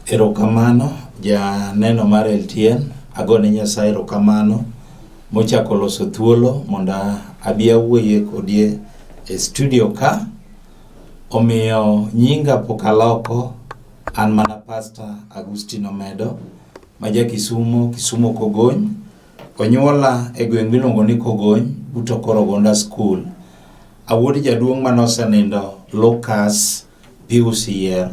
Erokamano janeno mar LTN, agone Nyasaye erokamano mochako loso thuolo mondo abi awuoye kodi e studio ka. Omiyo nyinga pok aloko, an mana Pastor Agustino Omedo ma ja Kisumo, Kisumo Kogony. Onyuola e gweng' miluongo ni Kogony but Okoro Gonda School. Awuod jaduong' mane osenindo Lucas Pius Yier.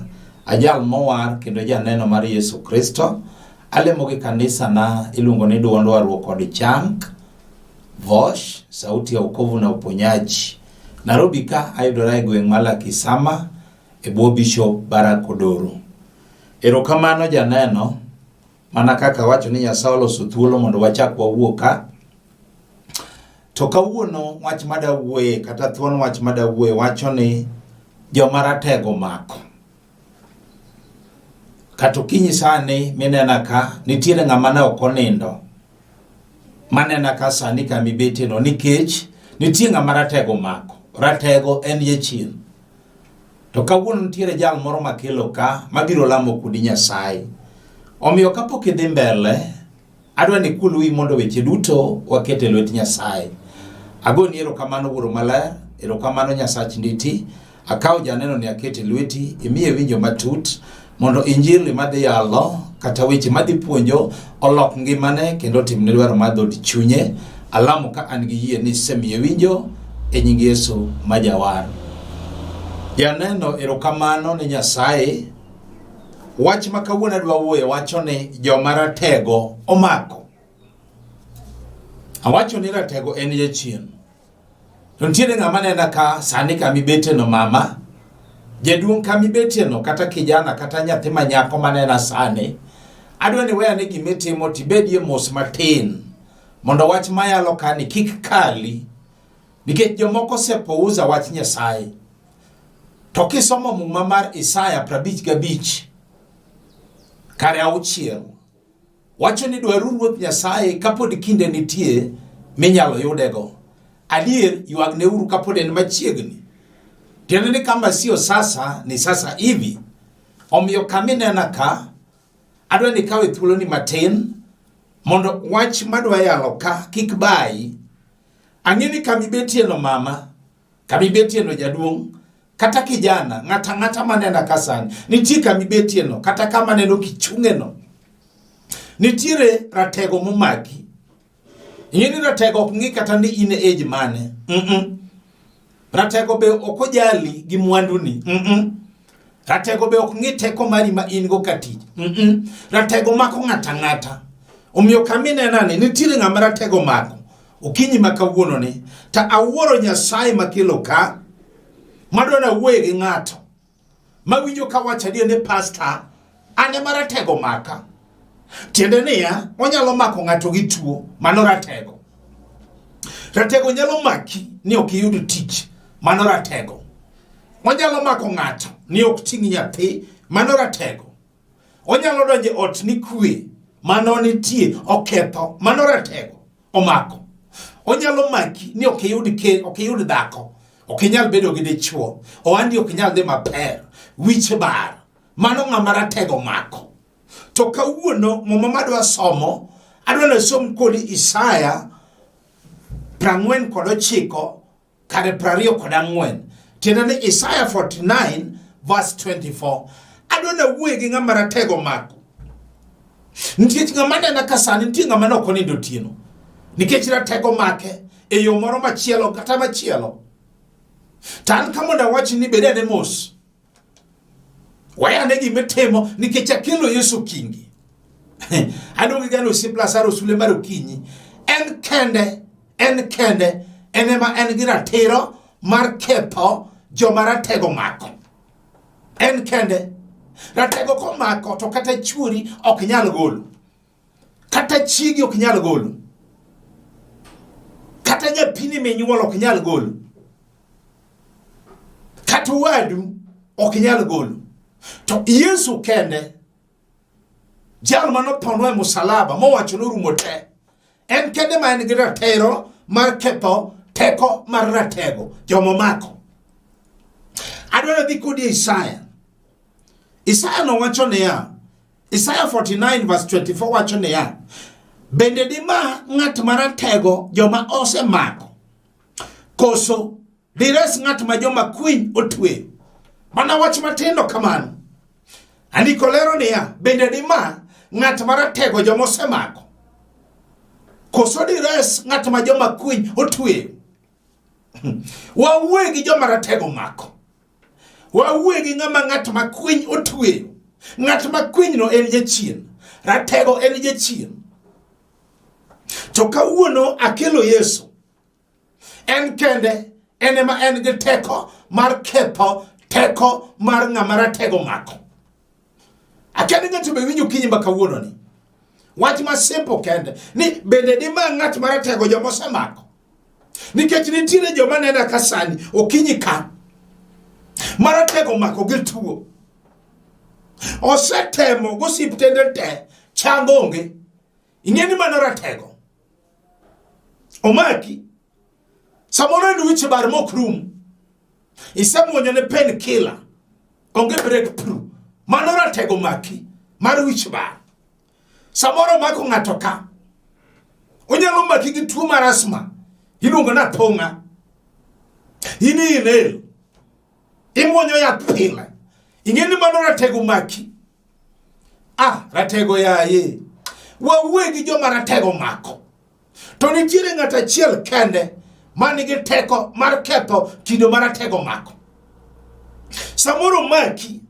Ajal mowar kendo janeno mar Yesu Kristo. Alemo gi kanisana iluongo ni Duond Warruok kod Chang Vosh, Sauti ya Wokovu na Uponyaji. Nairobi ka ayudora e gweng' ma Lakisama e bwo Bishop Barack Odoro. Erokamano janeno, mana kaka awacho ni Nyasaye oloso thuolo mondo wachak wawuo ka. To kawuono wach madawuoye kata thuon wach madawuoye wacho ni joma ratego mako. Kata okinyi sani minena ka nitiere ng'ama ne ok onindo manena ka sani kama ibetieno nikech nitie ng'ama ratego mako. Ratego en jachien. To kawuono nitiere jal moro makelo ka mabiro lamo kodi Nyasaye. Omiyo kapok idhi mbele, adwa ni ikul wiyi mondo weche duto waket e lwet Nyasaye. Agoni erokamano Wuoro Maler, erokamano Nyasach Nditi. Akawo janeno ni akete lweti, imiye winjo matut mondo injili madhi yalo kata weche madhi puonjo olok ngimane kendo otimne dwaro mar dhood chunye. Alamo ka an gi yie ni isemiye winjo e nying Yesu ma jawar. Janeno erokamano ne Nyasaye. Wach ma kawuono adwa wuoye wacho ni joma ratego omako. Awacho ni ratego en jachien. To nitiere ng'ama nena ka sani kama ibeteno mama, jaduong' kama ibetieno kata kijana kata nyathi ma nyako manena sani, adwa ni weyane gima itimo tibedie mos matin mondo wach mayalo kani kik kali nikech jomoko osepuuza wach Nyasaye. To kisomo muma mar Isaya 55 kare 6 wacho ni dwaruru Ruoth Nyasaye kapod kinde nitie minyalo yudego. Adier ywagneuru kapod en machiegni. Tiende ni kama sio sasa ni sasa hivi. Omiyo kama inena ka, adwa ni ikawe thuoloni matin mondo wach madwa yalo ka kik bayi. Ang'e ni kama ibetieno mama, kama ibetieno jaduong', kata kijana, ng'ata ng'ata manena ka sani, nitie kama ibetieno, kata kama neno kichung'eno. Nitiere ratego momaki. Ing'e ni ratego ok ng'i kata ni in e age mane. Ratego be ok ojali gi mwanduni. Ratego be ok ng'i teko mari ma in go ka tich. Ratego mako ng'ata ng'ata. Omiyo kama inena ni nitiere ng'ama ratego mako. Okinyi ma kawuono ni ta awuoro Nyasaye makelo ka madwa na wuoye gi ng'ato mawinjo ka wacho adier ni pasta an ema ratego maka. Tiende niya, onyalo mako ng'ato gi tuo, mano ratego. Ratego nyalo maki ni ok iyud tich, mano ratego. Onyalo mako ng'ato ni ok ting' nyathi, mano ratego. Onyalo donjo e ot ni kwe, mano nitie, oketho, mano ratego, omako. Onyalo maki ni ok iyud ke, ok iyud dhako, ok inyal bedo gi dichuo, ohandi ok nyal dhi maber, wich bar, mano ng'ama ratego mako. To kawuono muma madwa somo, adwa nasom kodi Isaya 49 kare 24. Tiende ni Isaya 49 verse 24. Adwa nawuoye gi ng'ama ratego mako. Nikech ng'ama nena ka sani nitie ng'ama ne ok onindo otieno. Nikech ratego make e yo moro machielo kata machielo. To an ka mondo awach ni bed ane mos. Wayane gima itimo nikech akelo Yesu kingi. Aduogi gano osiep Lazaro sule mar okinyi. En kende, en kende, en ema en gi ratiro mar ketho joma ratego mako. En kende. Ratego komako to kata chuori ok nyal golo. Kata chiegi ok nyal golo. Kata nyathini minyuolo ok nyal golo. Kata wadu ok nyal golo. To Yesu kende, jal mane othonwa e musalaba mowacho norumo te, en kende ma en gi ratiro mar ketho teko mar ratego jomomako. Adwaro dhi kodi e Isaya. Isaya nowacho niya, Isaiah 49 verse 24 wacho niya, bende dima ng'at maratego joma osemako, koso dires ng'at ma joma kwiny otweyo? Mana wach matindo kamano. Andiko lero niya, bende dima ng'at maratego joma osemako, koso dires ng'at ma joma kwiny otweyo? Wawuoye gi joma ratego mako. Wawuoye gi ng'ama ng'at ma kwiny otweyo. Ng'at ma kwinyno en jachien. Ratego en jachien. To kawuono akelo Yesu. En kende, en ema en gi teko mar ketho teko mar ng'ama ratego mako. Akia ni ng'ato be winjo kinyi ma kawuono ni. Wach ma simple kende ni bende dima ng'at ma ratego joma osemako. Nikech nitiere joma nena ka sani okinyi ka maratego mako gi tuo. Osetemo gosiptende te chang onge. Ing'e ni mano ratego. Omaki. Samoro en wich bar mok rum. Isemuonyo ne pain killer. Onge breakthrough. Mano ratego maki mar wich bar. Samoro mako ng'ato ka. Onyalo maki gi tuo mar asthma. Iluongo ni athung'a. In inhale. Imuonyo yath pile. Ing'e ni mano ratego maki. Ah, ratego yaye. Wawuoye gi joma ratego mako. To nitiere ng'at achiel kende ma nigi teko mar ketho kido ma ratego mako. Samoro maki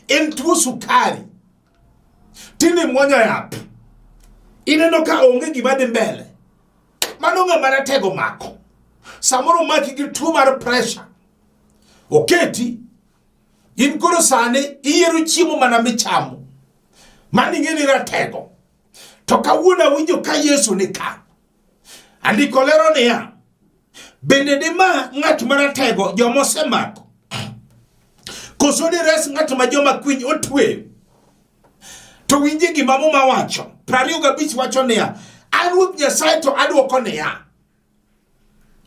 en tuo sukari. Tinde muonyo yath. Ineno ka onge gima dhi mbele. Mano ng'ama ratego mako. Samoro maki gi tuo mar pressure. Oketi in koro sani iyiero chiemo mana michamo. Mano ing'e ni ratego. To kawuono awinjo ka Yesu ni ka. Andiko lero niya, bende dima ng'at maratego joma osemako? Koso dires ng'at ma joma kwiny otweyo? To winje gima Muma wacho. 25 wacho niya, an Ruoth Nyasaye to adwoko niya,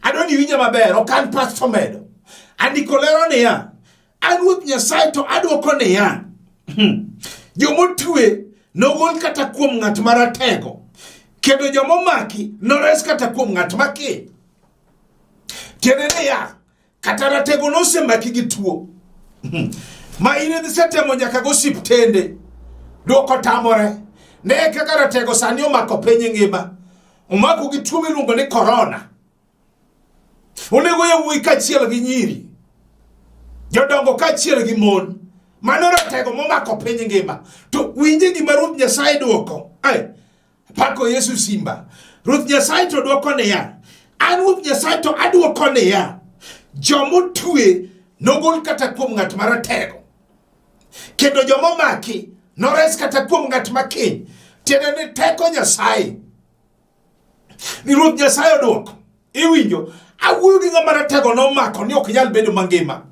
Adwa ni iwinja maber, ok an pastor medo. Andiko lero niya, an Ruoth Nyasaye to adwoko niya, jomotwe nogol kata kuom ng'at maratego, kendo jomomaki nores kata kuom ng'at makiny. Tiende niya, kata ratego nosemaki gi tuo ma in isetemo nyaka go osiptende dwoko tamore ne kaka ratego sani omako piny ngima omako gi tuo miluongo ni korona onego yawuoyi kaachiel gi nyiri jodongo kaachiel gi mon mano ratego momako piny ngima to winje gima ruoth nyasaye dwoko Ai, Pako Yesu simba. Ruoth Nyasaye to dwoko niya, an Ruoth Nyasaye to adwoko niya, jomotwe nogol kata kuom ng'at maratego, kendo jomomaki nores kata kuom ng'at makiny. Tiende ni teko Nyasaye. Ni Ruoth Nyasaye odwoko. Iwinjo? Awuoyo gi ng'ama ratego nomako ni ok nyal bedo mangima.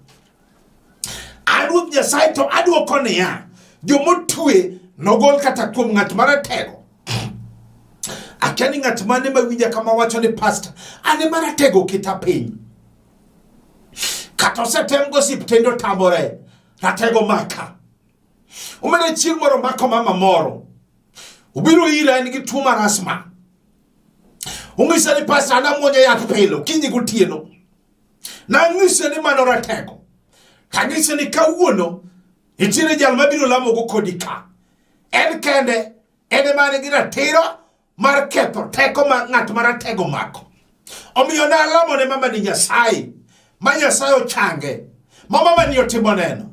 An Ruoth Nyasaye to adwoko niya, jomotwe nogol kata kuom ng'at maratego. Akia ni ng'at mane mawinja kama wacho ni pastor, an ema ratego kita piny. Kata osetem go osiptende otamore, ratego maka. Omera chieng' moro mako mama moro. Obiro ira en gi tuo mar asthma. Ong'isa ni pastor an amuonyo yath pile okinyi gotieno. Nang'ise ni mano ratego. Tang'ise ni kawuono nitiere jal mabiro lamogo kodi ka. En kende en ema nigi ratiro mar ketho teko ma ng'at ma ratego mako. Omiyo nalamo ne mama ni Nyasaye, ma Nyasaye ochange, ma mama ni otimo neno.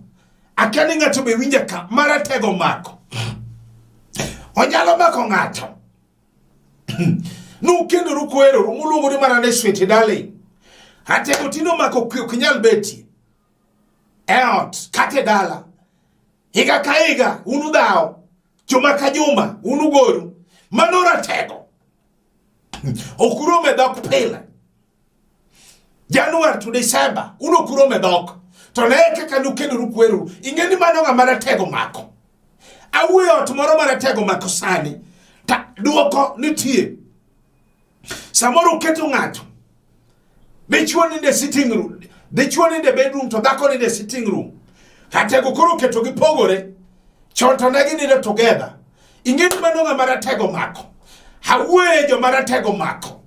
Akia ni ng'ato be winja ka ma ratego mako. Onyalo mako ng'ato. Nukendoru kuheroru muluongo ni mana ni sweet darling. Ratego tinde omako kwe ok nyal betie e ot kata e dala. Higa ka higa unudhawo, juma ka juma unugoru. Mano ratego. Ok urom e dhok pile. Januar to December un ok urom e dhok. To ne kaka nukendoru kweru. Ing'e ni mano ng'ama ratego mako. Awuoyo ot moro ma ratego mako sani. Ta duoko nitie. Samoro uketo ng'ato. Dichuo nindo e sitting room, dichuo nindo e bedroom to dhako nindo e sitting room. Ratego koro oketo gi pogore. Chon to ne ginindo together. Ing'e ni mano ng'ama ratego mako. Awuoye joma ratego mako.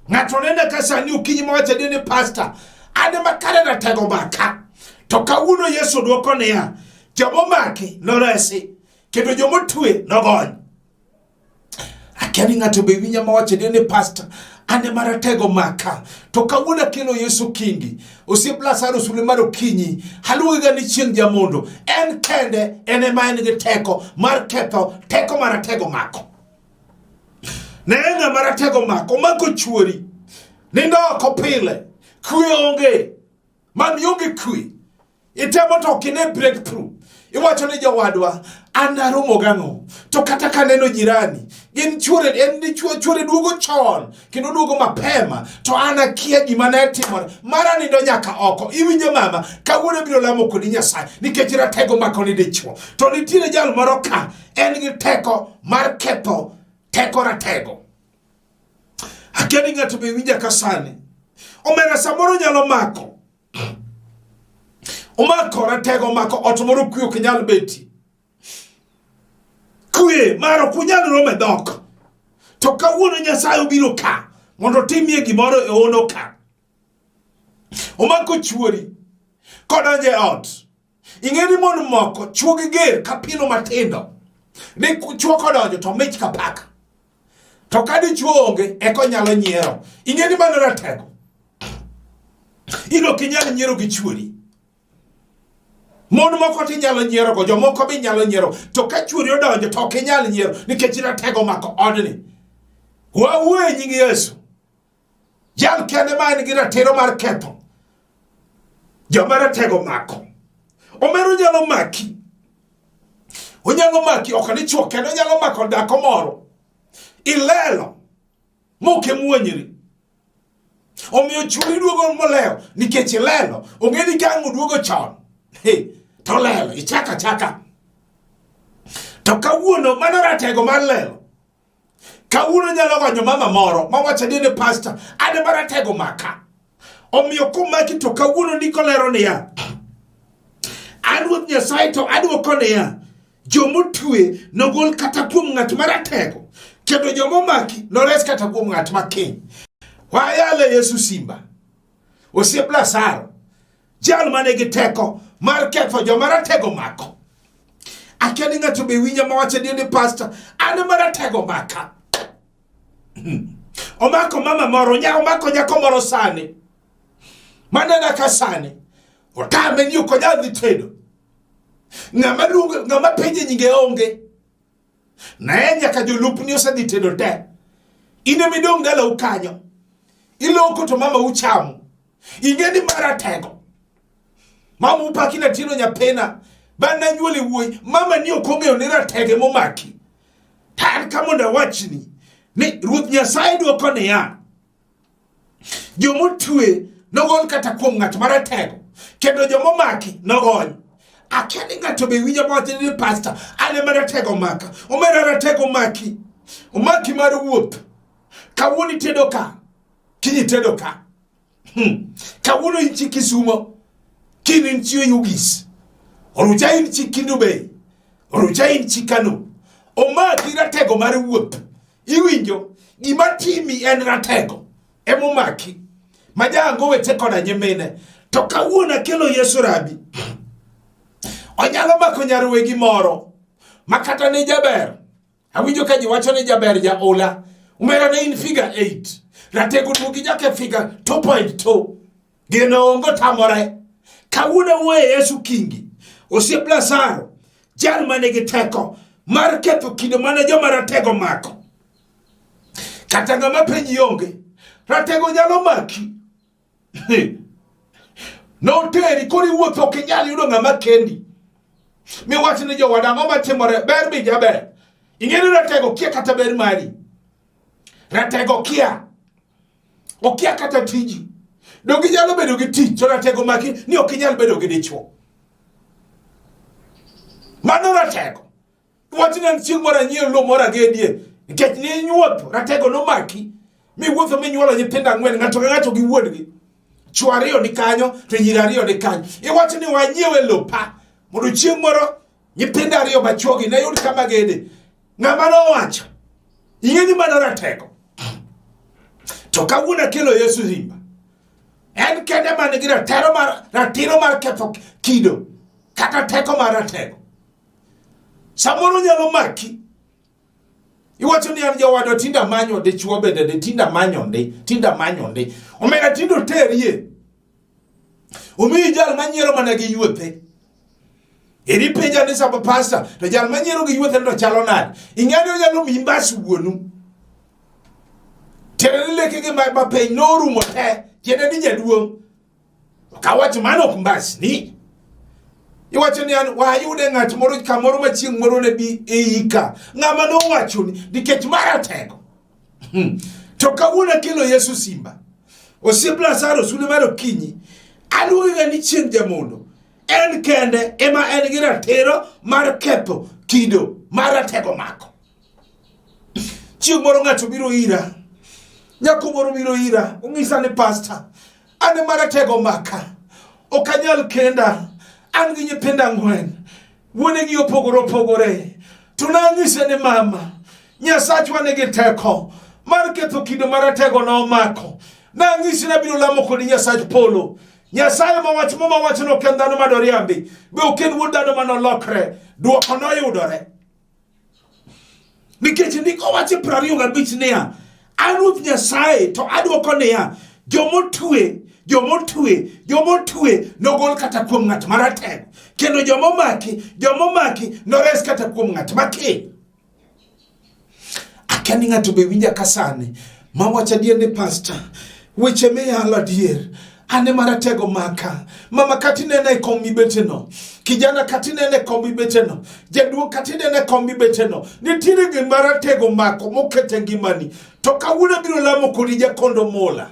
Ng'ato nene ka sani okinyi mawacho adier ni pasta, an ema kare ratego maka. To kawuono Yesu dwoko niya, jomomaki noresi, kendo jomotwe nogony. Akia ni ng'ato be winja mawacho adier ni pasta, an ema ratego maka. To kawuono akelo Yesu Kingi, osiep Lazaro sule mar okinyi, haluonge ga ni chieng' jamondo. En kende, en ema en gi teko mar ketho teko mar ratego mako. Ne en ng'ama ratego mako, omako chuori. Nindo oko pile, kwe onge, man ionge kwe. Itemo to ok ine breakthrough. Iwacho ni jowadwa, an naromo gang'o? To kata kaneno jirani, gin chuore, en dichuo chuore duogo chon, kendo duogo mapema, to an akia gima ne timore. Mara nindo nyaka oko. Iwinjo mama, kawuono biro lamo kodi Nyasaye, nikech ratego mako ni dichuo. To nitiere jal moro ka, en gi teko mar ketho teko ratego. Akia ni ng'ato be winja ka sani. Omera samoro nyalo mako. Omako ratego omako ot moro kwe ok nyal betie. Kwe mar ok unyal romo e dhok. To kawuono Nyasaye obiro ka mondo otimie gimoro e ono ka. Omako chuori kodonjo e ot. Ing'e ni mon moko chuogi ger ka pino matindo. Ni chuo kodonjo to mich ka paka. To ka dichuo onge eka onyalo nyiero. Ing'e ni mano ratego. In ok inyal nyiero gi chuori. Mon moko to inyalo nyierogo, jomoko be inyalo nyiero. To ka chuori odonjo to ok inyal nyiero nikech ratego omako odni. Wawuoyo e nying Yesu. Jal kende ma en gi ratiro mar ketho joma ratego mako. Omero nyalo maki. Onyalo maki ok ni chuo kendo onyalo mako dhako moro. Ilelo mok imuonyri. Omiyo chuori duogo molewo nikech ilelo. Ong'e ni ka ang' oduogo chon. Hey, to lelo ichako achaka. To kawuono mano ratego mar lelo. Kawuono nyalo gonyo mama moro mawacho ni ni pastor an ema ratego maka. Omiyo komaki to kawuono ndiko lero niya, an Ruoth Nyasaye to adwoko niya, jomotwe nogol kata kuom ng'at maratego, kendo jomomaki nores kata kuom ng'at makiny. Wayale Yesu simba, osiep Lazaro, jal mane gi teko mar ketho joma ratego mako. Akia ni ng'ato be winja mawacho adier ni pastor, an ema ratego maka. Omako mama moro, nya omako nyako moro sani. Manena ka sani, otame ni ok onyal dhi tedo. Ng'ama luongo, ng'ama penje nyinge onge. Ne nyaka jolupni osedhi tedo te. In ema idong' dalau kanyo. Iloko to mama uchamo. Ing'e ni maratego. Mama upaki na tino nyathina. Bang' nanyuoli wuoyi, mama ni ok ong'eyo ni ratege momaki. To an ka mondo awachni ni Ruoth Nyasaye dwoko niya, jomotwe nogol kata kuom ng'at maratego, kendo jomomaki nogony. Akia ni ng'ato be winjo mawacho ni pasta, an ema ratego maka. Omera ratego maki. Omaki mar wuoth. Kawuono itedo ka, kiny itedo ka. Kawuono in chi Kisumo, kiny in chi Oyugis, orucha in chi Kendu Bay, orucha in chi Kano. Omaki ratego mar wuoth. Iwinjo, gima timi en ratego emomaki. Ma jaango wete koda nyimine. To kawuono akelo Yesu Rabi. Onyalo mako nyar wegi moro ma kata ne jaber. Awinjo ka ji wacho ni jaber jaola. Omera ne in figure 8. Ratego duogi nyaka e figure 2.2. Geno ongo tamore. Kawuono wuoye Yesu Kingi. Osiep Lazaro, jal mane gi teko mar ketho kido mane joma ratego mako. Kata ng'ama penji onge. Ratego nyalo maki. Noteri koro iwuotho ok inyal yudo ng'ama kendi. Miwach ni jowada ang'o matimore ber be jaber. Ing'e ni ratego kia kata ber mari. Ratego kia. Okia kata tiji. Donge inyalo bedo gi tich to ratego maki ni ok inyal bedo gi dichwo. Mano ratego. Wach ni an chieng' moro anyiew lowo moro agedie nikech ne inyuotho ratego nomaki miwuotho minyuolo nyithindo ang'wen ng'ato ka ng'ato gi wuon-gi. Chwo ariyo ni kanyo to nyiri ariyo ni kanyo. Iwacho ni wanyiewe lopa mondo chieng' moro Nyithindo ariyo machuogi ne yud kama gede. Ng'ama nowacho? Ing'e ni mano ratego. To kawuono akelo Yesu Simba. En kende man gi ratero mar ratiro mar ketho kido kata teko mar ratego. Samoro nyalo maki. Iwacho ni an jowadwa tinde amanyo dichuo bende de tinde amanyo ndi, tinde amanyo ndi. Omera tinde oterie. Omiyi jal manyiero mana gi yuothe. Eri penja ni saba pasta, to jal manyiero gi yuothe to chalo nade? Ing'e ni onyalo miyi mbas wuonu. Tiende ni lekegi ma piny norumo te, tiende ni jaduong'. Ok awach mano ok mbasni. Iwacho ni an wayude ng'at moro kamoro ma chieng' moro ne bi e ika. Ng'ama nowachoni nikech maratego. To kawuono akelo Yesu Simba. Osiep Lazaro sule mar okinyi. Aluonge ni chieng' jamondo. En kende ema en gi ratiro mar ketho kido mar ratego mako. Chieng' moro ng'ato biro ira. Nyako moro biro ira. Onyisa ni pasta, an ema ratego maka. Ok anyal kenda. An gi nyithindo ang'wen. Wuonegi opogore opogore. To nanyise ni mama, Nyasachwa nigi teko mar ketho kido maratego nomako. Nanyisi nabiro lamo kodi Nyasach polo. Nyasaye ma wach muma wacho ni ok en dhano ma doriambi, be ok en wuod dhano ma nolokre. Dwoko noyudore. Nikech ndiko wacho 25 niya, an Ruoth Nyasaye to adwoko niya, jomotwe, jomotwe, jomotwe nogol kata kuom ng'at maratego, kendo jomomaki, jomomaki nores kata kuom ng'at makiny. Akia ni ng'ato be winja ka sani ma wacho adier ni pasta, weche miyalo adier an ema ratego maka. Mama kata inena e kom mibeteno, kijana kata inena e kom mibeteno, jaduong' kata inena e kom mibeteno, nitiere gima ratego mako mokete ngimani. To kawuono abiro lamo kodi jakondo mola.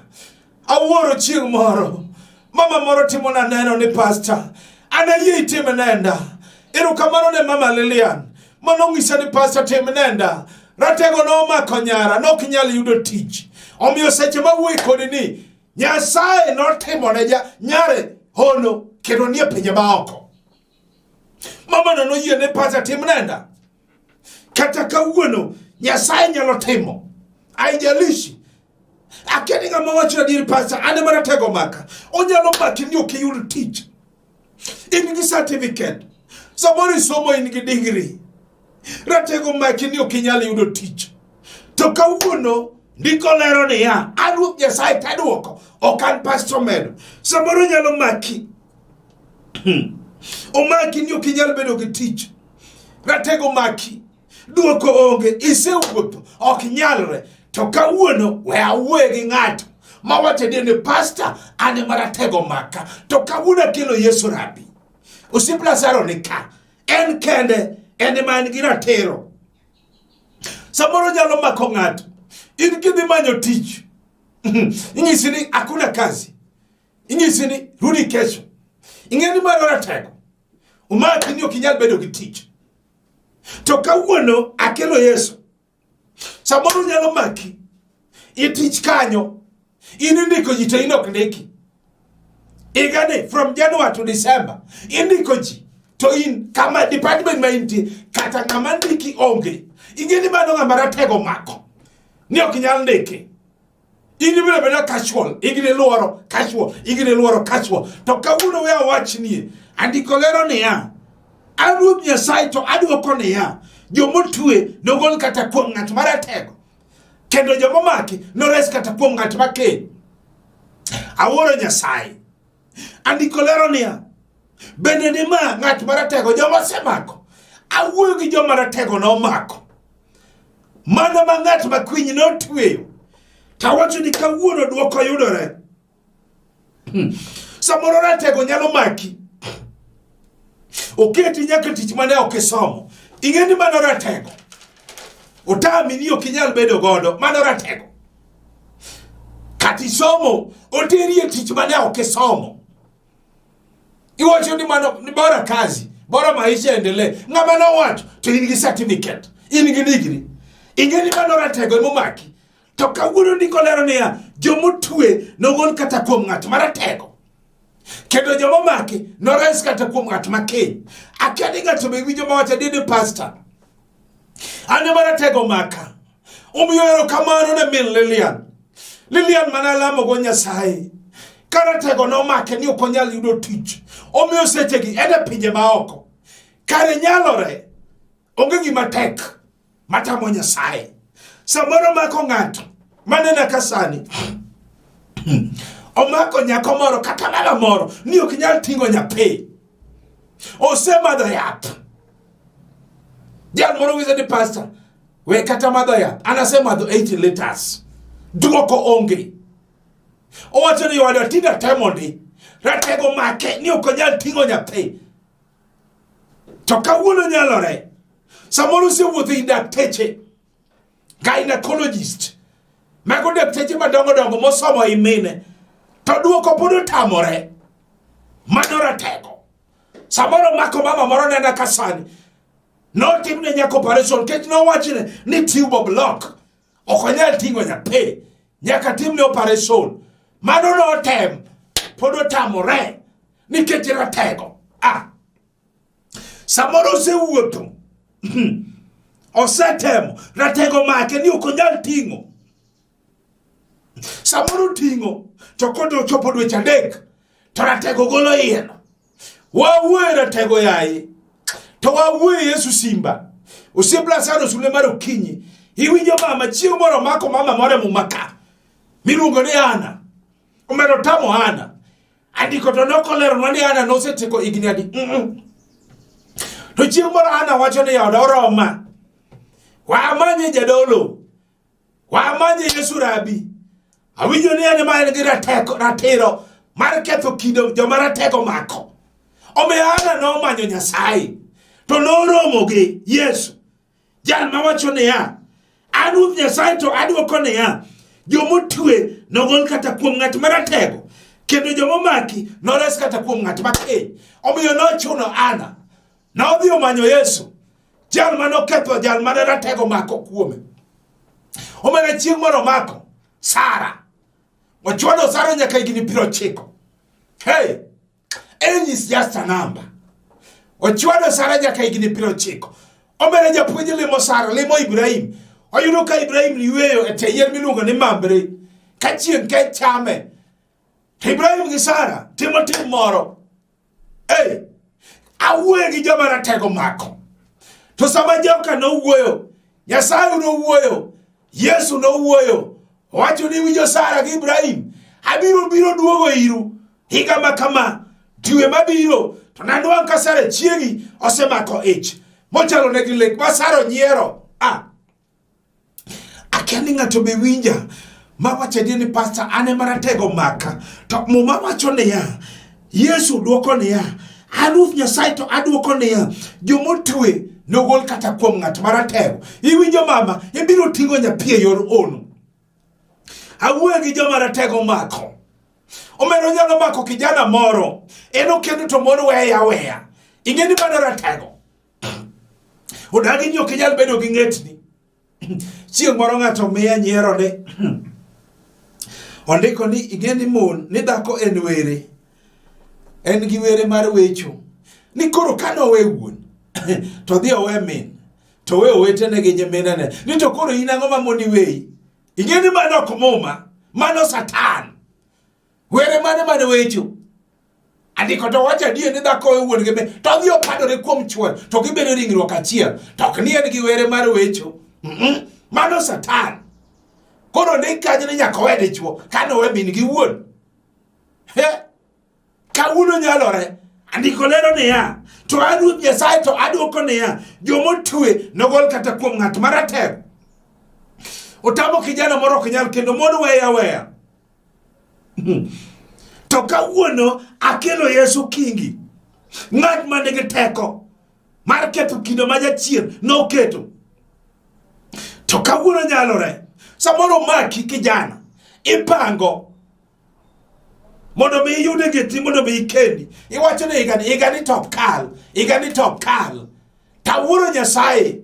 Awuoro chieng' moro mama moro timona neno ni pasta, an ayie itim nenda. Erokamano ne mama Lilian mano onyisa ni pasta tim nenda. Ratego nomako nyara nok nyal yudo tich. Omiyo seche ma wuoyi kodi ni Nyasaye notimo ne ja nyare hono kendo nie pinje maoko. Mamano noyie ne pasta tim nenda. Kata kawuono Nyasaye nyalo timo. Haijalishi. Akia ni ng'ama wacho adier pasta, an ema ratego maka. Onyalo maki ni ok iyud tich. In gi certificate. Samoro isomo in gi degree. Ratego maki ni ok inyal yudo tich. To kawuono ndiko lero niya, an Ruoth Nyasaye taduoko, ok an pastor medo. Samoro nyalo maki. Omaki ni ok inyal bedo gi tich. Ratego maki. Duoko onge, isewuotho, ok nyalre. To kawuono we awuoye gi ng'ato mawacho adier ni pasta an ema ratego maka. To kawuono akelo Yesu Rabi. Osiep Lazaro ni ka. En kende, en ema en gi ratiro. Samoro nyalo mako ng'ato. In kidhi manyo tich, inyisi ni hakuna kazi. Inyisi ni rudi kesho. Ing'e ni mano ratego. Omaki ni ok inyal bedo gi tich. To kawuono akelo Yesu. Samoro nyalo maki. Itich kanyo. In indiko ji to in ok ndiki. Higani from January to December indiko ji to in kama department ma intie kata ng'ama ndiki onge. Ing'e ni mano ng'ama ratego mako. Ni ok nyal ndiki. In ibiro bedo casual, igni luoro casual, igni luoro casual. To kawuono we awachnie, andiko lero niya, an Ruoth Nyasaye to adwoko niya, jomotwe nogol kata kuom ng'at maratego, kendo jomomaki nores kata kuom ng'at makeny. Awuoro Nyasaye. Andiko lero niya, bende ni ma ng'at maratego joma osemako, awuoyo gi joma ratego nomako. Mana ma ng'at ma kwiny notweyo. Tawacho ni kawuono dwoko yudore. Samoro ratego nyalo maki. Oketi nyaka tich mane ok isomo. Ing'e ni mano ratego. Otami ni ok inyal bedo godo. Mano ratego. Kata isomo, oteri e tich mane ok isomo. Iwacho ni mano ni bora kazi, bora maisha endelee. Ng'ama nowacho to in gi certificate, in gi degree. Ing'e ni mano ratego emomaki. To kawuono ndiko lero niya, jomotwe nogol kata kuom ng'at maratego. Kendo joma omaki nores kata kuom ng'at ma kiny. Akia ni ng'ato be winjo mawacho adier ni pastor. An ema ratego maka. Omiyo erokamano ne min Lilian. Lilian mane alamogo Nyasaye. Ka ratego nomake ni ok onyal yudo tich. Omiyo sechegi en e pinje maoko. Kare nyalore. Onge gima tek matamo Nyasaye. Samoro mako ng'ato manena ka sani omako nyako moro kata mama moro ni ok nyal ting'o nyathi. Osemadho yath. Jal moro wise ni pastor, we kata madho yath. An asemadho 80 liters. Duoko onge. Owacho ni wadwa tinde atemo ndi. Ratego make ni ok onyal ting'o nyathi. To kawuono nyalore. Samoro osewuotho ir dakteche, gynecologist, mago dakteche madongo dongo mosomo i mine, to duoko pod otamore. Mano ratego. Samoro mako mama moro nena ka sani notimne nyaka operation nikech nowachne ni tube block ok onyal ting'o nyathi nyaka timne operation. Mano notem pod otamore nikech ratego. Ah. Samoro osewuotho osetemo ratego make ni ok onyal ting'o. Samoro ting'o to kodo ochopo dweche 3 to ratego golo iyeno. Wawuoye ratego yaye to wawuoye Yesu simba. Osiep Lazaro sule mar okinyi. Iwinjo mama chieng' moro mako mama moro e muma ka miluongo ni Ana. Omedo tamo Ana. Andiko to nokoleronwa ni Ana nosetieko higni adi. To chieng' moro Ana wacho ni yaoda oroma. Wamanye jadolo. Wamanye Yesu rabi. Awinjo ni en ema en gi rateko, ratiro mar ketho kido joma ratego mako. Omiyo Ana nomanyo Nyasaye to noromo gi Yesu. Jal mawacho niya, an Ruoth Nyasaye to adwoko niya, jomotwe nogol kata kuom ng'at maratego, kendo jomomaki nores kata kuom ng'at makiny. Omiyo nochuno Ana, nodhi omanyo Yesu, jal manoketho jal mane ratego mako kuome. Omera chieng' moro omako Sara, ochwado Sara nyaka higni 90. Hey, age is just a number. Ochwado Sara nyaka higni 90. Omera japuonj limo Sara, limo Ibrahim. Oyudo ka Ibrahim yweyo e tie yien miluongo ni Mamre. Ka chieng' kech chame. To Ibrahim gi Sara timo tim moro. Hey, awuoyo gi joma ratego mako. To sama joka nowuoyo, Nyasaye nowuoyo, Yesu nowuoyo, owacho ni winjo Sara gi Ibrahim, abiro biro duogo iru higa ma kama, dwe mabiro, to nanwang' ka Sara chiegi osemako ich. Mochalo negi lek ma Sara onyiero. Ah, akia ni ng'ato be winja ma wacho adier ni pastor an ema ratego maka to muma wacho niya Yesu dwoko niya an Ruoth Nyasaye to adwoko niya jomotwe nogol kata kuom ng'at maratego iwinjo mama ibiro ting'o nyathi e yor ono awuoyo gi joma ratego mako omero nyalo mako kijana moro en okendo to mon weye aweya ing'e ni mano ratego odagi ni ok inyal bedo gi ng'etni chieng' moro ng'ato miya nyiero ni ondiko ni ing'e ni mon ni dhako en were en gi were mar wecho ni koro ka nowe wuon to dhi owe min to we owetene gi nyiminene ni to koro in ang'o ma moni weyi ing'e ni mano ok muma mano satan Were mane mane wecho? Andiko to wacho adier ni dhako we wuon gi min to odhi opadore kuom chuore to gibedo ringruok achiel to ok ni en gi were mar wecho. Mano satan. Koro ndik kanyo ni nyaka owe dichuo kane owe min gi wuon. He? Kawuono nyalore. Andiko lero niya, to an Ruoth Nyasaye to adwoko niya, jomotwe nogol kata kuom ng'at maratego. Otamo kijana moro ok nyal kendo mon weye aweya. To kawuono akelo Yesu Kingi, ng'at ma nigi teko mar ketho kido ma jachien noketo. To kawuono nyalore, samoro maki kijana, ipango mondo mi iyude geti mondo mi ikendi. Iwacho ni higani, higani to ok kal, higani to ok kal. Tawuoro Nyasaye,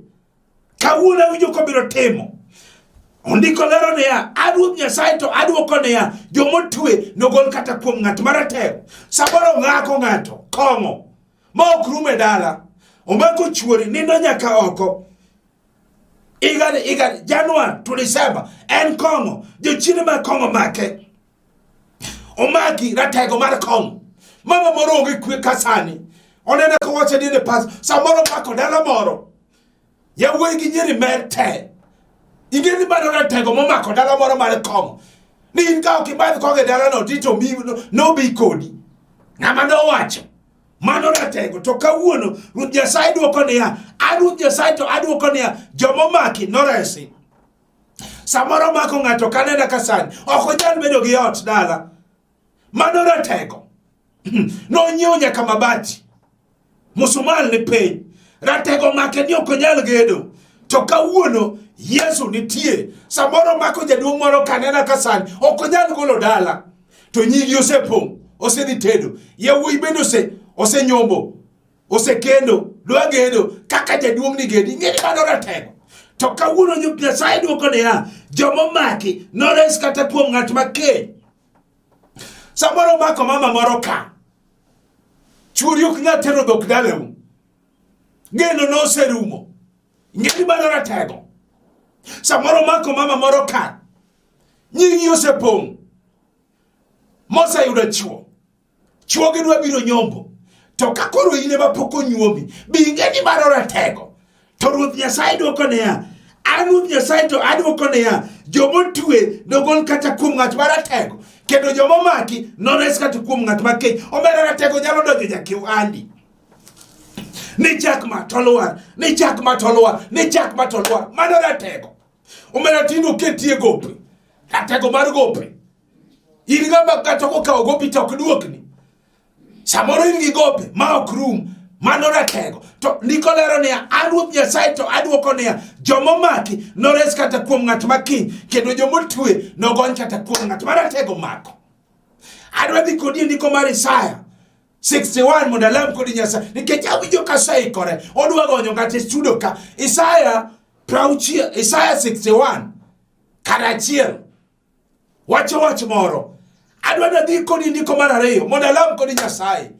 kawuono awinjo kobiro timo. Ondiko lero niya, a Ruoth Nyasaye to adwoko niya, jomotwe nogol kata kuom ng'at maratego. Samoro ng'ako ng'ato kong'o ma ok rum e dala, omako chuori nindo nyaka oko. Higa higa Januar to December en kong'o, jochiende mag kong'o make. Omaki ratego mar kong'o. Mama moro onge kwe ka sani. Oneno kowacho ni ne pas, samoro omako dala moro. Yawuoyi gi nyiri mer te. Ing'e ni mano ratego momako dala moro mar kong'o. Ni in ka ok imadh kong'o e dalano to nobi kodi. Ng'ama nowacho. Mano ratego. To kawuono Ruoth Nyasaye dwoko niya, a Ruoth Nyasaye to adwoko niya, jomomaki noresi. Samoro mako ng'ato kanena ka sani, ok onyal bedo gi ot dala. Mano ratego. Nonyiewo nyaka mabati. Musumal ni piny. Ratego make ni ok onyal gedo. To kawuono Yesu nitie. Samoro mako jaduong' moro kanena ka sani ok onyal golo dala. To nyigi osepong', osedhi tedo. Yawuoyi bende osenyombo, osekendo, dwa gedo kaka jaduong' ni gedo. Ing'e ni mano ratego. To kawuono Nyasaye dwoko niya, jomomaki nores kata kuom ng'at makeny. Samoro mako mama moro ka. Chuori ok nyal tero dhok dalau. Geno noserumo. Ing'e ni mano ratego. Samoro mako mama moro ka. Nyingi osepong'. Moseyudo chuo. Chuo gi dwa biro nyombo. To ka koro in ema pok onyuomi, be ing'e ni mano ratego. To Ruoth Nyasaye dwoko niya, an Ruoth Nyasaye to adwoko niya, jomotwe nogol kata kuom ng'at maratego, kendo jomomaki nores kata kuom ng'at makech. Omera ratego nyalo donjo nyaka e ohandi. Ni chak ma to lwar, ni chak ma to lwar, ni chak ma to lwar. Mano ratego. Omera tinde oketie gope. Ratego mar gope. In ng'ama kata kokawo gopi to ok duokni. Samoro in gi gope ma ok rum, mano ratego. To ndiko lero niya, an Ruoth Nyasaye to adwoko niya, jomomaki nores kata kuom ng'at makiny, kendo jomotwe nogony kata kuom ng'at maratego mako. Adwa dhi kodi e ndiko mar Isaya 61 mondo alam kodi Nyasaye nikech awinjo ka aseikore odwa gonyo ng'ato e studio ka. Isaya 60, Isaya 61 kar achiel wacho wach moro. Adwa nadhi kodi ndiko mar ariyo mondo alam kodi Nyasaye.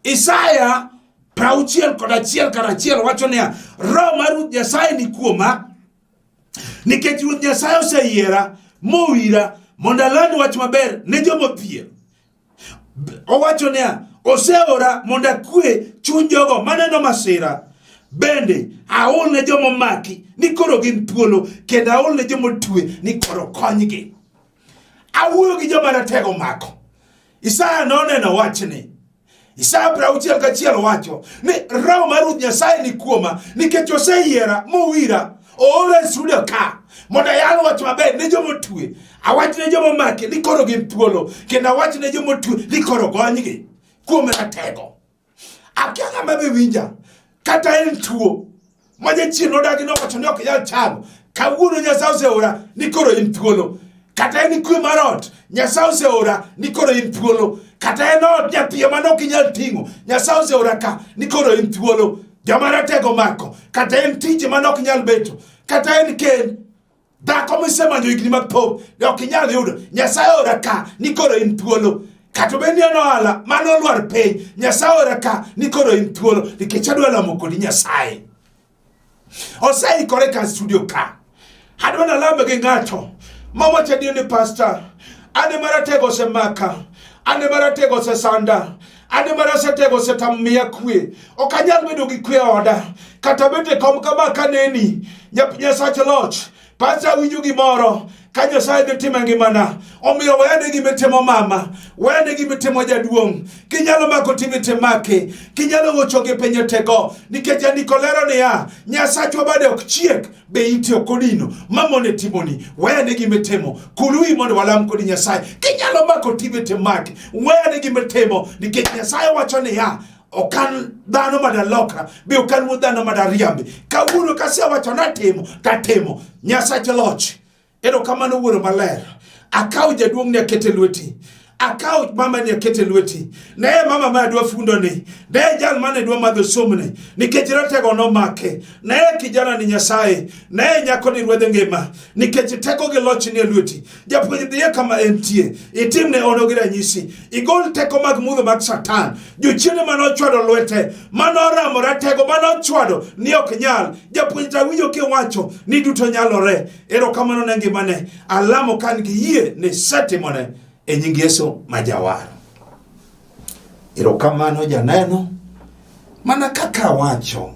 Isaya 61 kar achiel wacho niya, Roho mar Ruoth Nyasaye ni kuoma nikech Ruoth Nyasaye oseyiera mowira mondo aland wach maber ne jomodhier. Owacho niya, oseora mondo akwe chuny jogo maneno masira. Bende aol ne joma omaki ni koro gin thuolo, kendo aol ne joma otwe ni koro konygi. Awuoyo gi joma ratego mako. Isaya noneno wachni. Isaya 61 wacho ni Roho mar Ruoth Nyasaye ni kuoma nikech oseyiera mowira oora e studio ka mondo ayal wach maber ne joma otwe, awach ne joma omaki ni koro gin thuolo, kendo awach ne joma otwe ni koro gonygi kuom ratego. Akia ng'ama be winja, kata en tuo ma jachien nodagi nowacho ni ok nyal chango. Kawuono Nyasaye oseora ni koro in thuolo. Kata en kwe mar ot, Nyasaye oseora ni koro in thuolo. Kata en ot nyathi ema ne ok inyal ting'o, Nyasaye oseora ka ni koro in thuolo. Joma ratego mako, kata en tije mane ok nyal beto, kata en kend, dhako misemanyo higni mathoth ne ok inyal yudo, Nyasaye ora ka ni koro in thuolo. Kata obed ni en ohala mane olwar piny, Nyasaye ora ka ni koro in thuolo, nikech adwa lamo kodi Nyasaye. Oseikore ka studio ka. Adwa nalame gi ng'ato mawacho adier ni pastor, an ema ratego osemaka, an ema ratego osesanda, an ema ratego osetamo miya kwe. Ok anyal bedo gi kwe e oda, kata bet e kom kama kaneni, Nyasach loch. Pastor awinjo gimoro ka Nyasaye dhi timo e ngimana. Omiyo weyane gima itimo mama, weyane gima itimo jaduong'. Kinyalo mako timi timaki, kinyalo gocho gi piny tego, nikech jandiko lero niya, Nyasachwa bade ok chiek, be ite ok odino, mamone timoni, weyane gima itimo, kului mondo walam kodi Nyasaye. Kinyalo mako timi timaki, weyane gima itimo, nikech Nyasaye wacho niya, ok an dhano madalokra, be ok an wuod dhano madariambi. Kawuono kasewacho natimo, tatimo. Nyasach loch. Erokamano Wuoro Maler. Akawo jaduong'ni akete lweti. Akawo mama ni akete lweti. Neye mama ma adwa fundo ni. Neye jal mane dwa madho sumni nikech ratego nomake. Neye kijana ni Nyasaye. Neye nyako ni ruodhe ngima nikech teko gi loch ni e lweti. Japuonj dhiye kama entie. Itimne ono gi ranyisi. Igol teko mag mudho mag Satan. Jochiende mane ochwado lwete, mane oramo ratego, mane ochwado ni ok nyal. Japuonj tawinjo kiwacho ni duto nyalore. Erokamano ne ngimane. Alamo ka an gi yie ni isetimone e nying Yesu ma jawar. Erokamano janeno, mana kaka awacho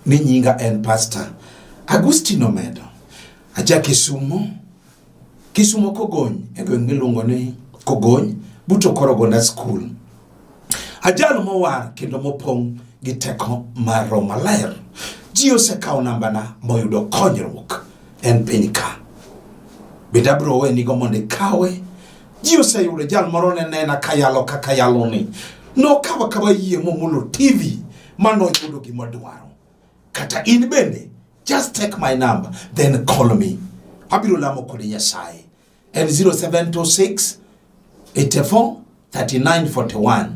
ni nyinga en Pastor Agustino Omedo. Aja Kisumo, Kisumo Kogony, e gweng' miluongo ni Kogony, but Okorogonda School. Ajal mowar kendo mopong' gi teko mar Roho Maler. Ji osekawo nambana moyudo konyruok en piny ka. Bende abiro wenigo mondo ikawe. Ji oseyudo jal moro ne nena kayalo kaka yaloni. Nokawo akawa yie momulo TV manoyudo gima dwaro. Kata in bende, just take my number, then call me. Abiro lamo kodi Nyasaye. En 0726 84 39 41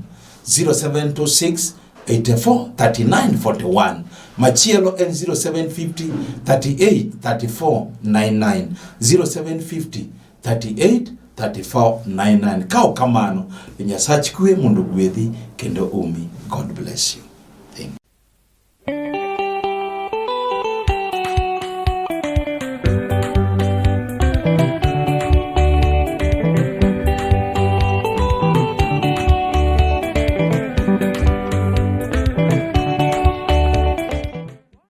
0726 84 39 41 machielo en 0750 38 34 99 0750 38 34 99 ka ok kamano to Nyasach kwe mondo ogwedhi kendo umi. God bless you.